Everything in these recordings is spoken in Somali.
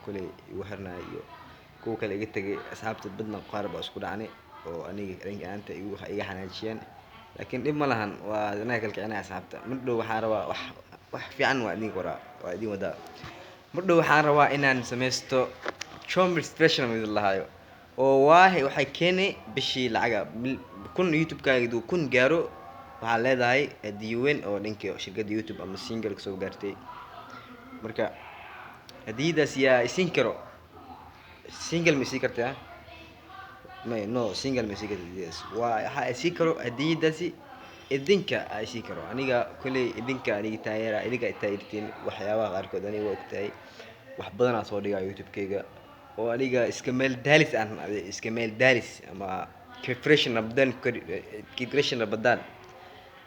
Kuley igu xirnaya iyo kuwa kale iga tegay, asxaabta badna qaar baa isku dhacnay oo aniga dhanka aanta igu iga xanaajiyeen, laakiin dhib ma lahan, waa inaga kala kicinaya asxaabta. Mar dhow waxaan rabaa wax fiican, waa idin qoraa, waa idin wadaa. Mar dhow waxaan rabaa inaan sameysto Chomis Fashion mid lahaayo oo waahi waxay keeni bishii lacaga 1000 YouTube-kaaga haduu 1000 gaaro, waxaa leedahay hadiyo weyn oo dhanka shirkadda YouTube ama single kasoo gaartay. Marka hadiyadaas yaa isiin karo? Single ma isii kartaa? May, no, single ma isii karta. Hadiyadaas waa waxaa isii karo, hadiyadaasi idinka aa isii karo. Aniga kolley idinka aniga taageera, idinka ay taageertiin waxyaabaha qaarkood. Aniga waa ogtahay, wax badan aan soo dhigaa YouTube-kayga oo aniga iska meel daalis aan iska meel daalis ama refresh Ramadan, refresh Ramadan,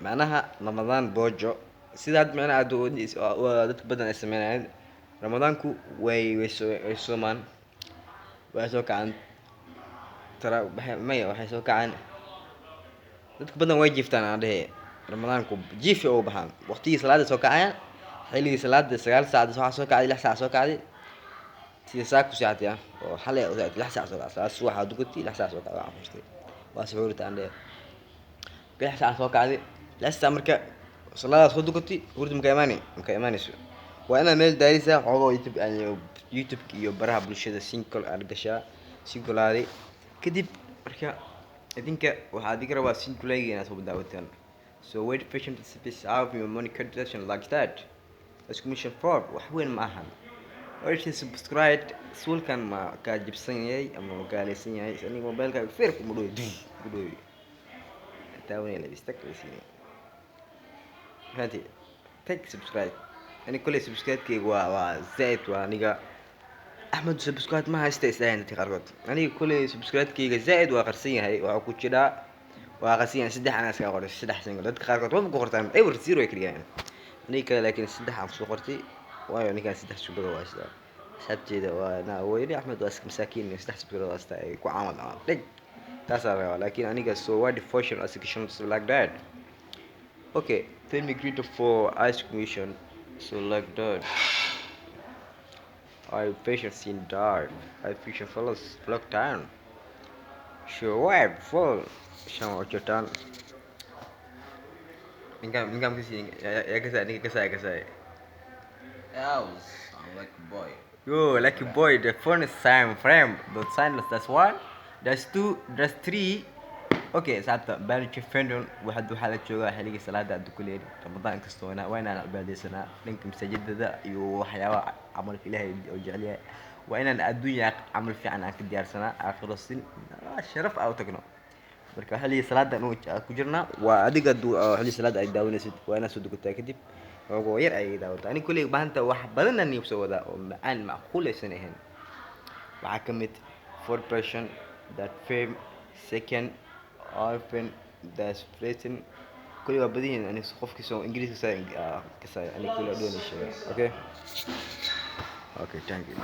macnaha Ramadaan boojo sida hadda macnaha aad waa dadka badan ay sameynayaan. Ramadaanku way soomaan, waxay soo kacaan tara maya, waxay soo kacaan, dadka badan way jiiftaan aan dhehe. Ramadaanku jiifi ugu baxaan waqtigii salaada soo kacayaan, xilligii salaada 9 saac waxaa soo kacday, 6 saac soo kacday, sida saa ku seexatay ah oo xalay u seexatay, 6 saac soo kacday, salaad subax aad dukatay, 6 saac soo kacday, waa afurtay, waa suxuurta aan dhehe, 6 saac soo kacday, 6 saac marka salaadaas soo dukatay, hurda maka imaani, maka imaanayso. Waa inaad meel daalisaa xoogoo YouTube, YouTube iyo baraha bulshada single aad gashaa, singleaadi kadib. Marka idinka waxaa idinka rabaa singulayga inaad soo daawataan. So wait, fashion space out your money condition like that, exclamation for wax weyn ma ahan. Wait, subscribe. Suulkan ma kaa jibsan yahay ama ma kaaleysan yahay? Aniga mobilkaaga feer kuma dhowi, ku dhowi taawanaya labistag la siinay. Fahanti? Take subscribe. Ani kolley subscribe-kayga waa zaid. Waa aniga Axmed subscribe ma haysta isdhahayn dadka qaarkood. Aniga kolley subscribe-kayga zaid waa qarsan yahay, waxaa ku jiraa, waa qarsan yahay. Saddex anaa iskaga qoray, saddex single. Dadka qaarkood waba ku qortaan, ever zero ay kaliyahan. Aniga kale laakiin saddex aan kusoo qortay, waayo ninkaan saddex subscribe waa haystaa. Asxaabteeda waa na weyli Axmed waa iska masaakiin, saddex subscribe waa haystaa, ay ku caamad camal dhig taasaa rabaa. Laakiin aniga so why devotion application like that? Okay, tell me greeter for ice commission so like that. I fashion scene dive. I fashion follows vlog down. Sure, web full. Shan waa jirtaan. Ninkaan kasi ya kasay, ninka kasay kasay. Else, I'm like a boy. Yo, lucky boy, the phone is sign frame. The sign, that's one. That's two, that's three. Okay, saabta barnaamijka Fendon waxaa la joogaa xilligii salaada aan tukanayay Ramadaan kastoo waa inaan cibaadeysanaa dhanka masaajidada iyo waxyaabaha camalka Ilaahay oo jecel yahay. Waa inaan adduunya camal fiican aan ka diyaarsanaa, aakhiro sin sharaf aan u tagno. Marka xilligii salaada aan ku jirnaa, waa adiga xilligii salaada ay daawanaysid, waa inaad soo dukataa kadib xoogoo yar ayay daawataa. Aniga kolley maanta wax badan aan soo wadaa oo macaan macquul aysan ahayn. Waxaa ka mid four person that fame second orphan that's written. Kulli waa badan yihiin. Aniga qofkii soo Ingiriiska kasaya, aniga kulli waa doonay sheega. Okay, thank you.